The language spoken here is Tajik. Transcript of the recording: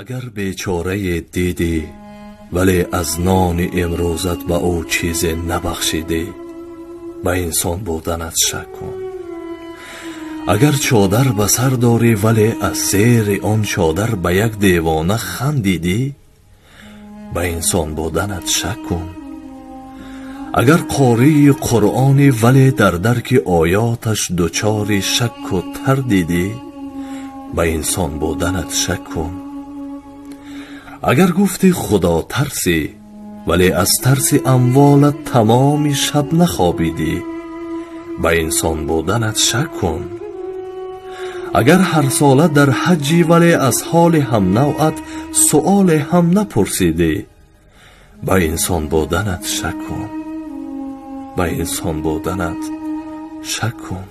Агар бечорае дидӣ, вале аз нони имрӯзат ба ӯ чизе набахшидӣ, ба инсон буданат шак кун. Агар чодар ба сар дорӣ, вале аз зери он чодар ба як девона хандидӣ, ба инсон буданат шак кун. Агар қории Қуръонӣ, вале дар дарки оёташ дучори шакку тардидӣ, ба инсон буданат шак кун. Агар гуфтӣ худотарсӣ, вале аз тарси амволат тамоми шаб нахобидӣ, ба инсон буданат шак кун. Агар ҳарсола дар ҳаҷҷӣ, вале аз ҳоли ҳамнавъат суоле ҳам напурсидӣ, ба инсон буданат шак кун. Ба инсон буданат шак кун.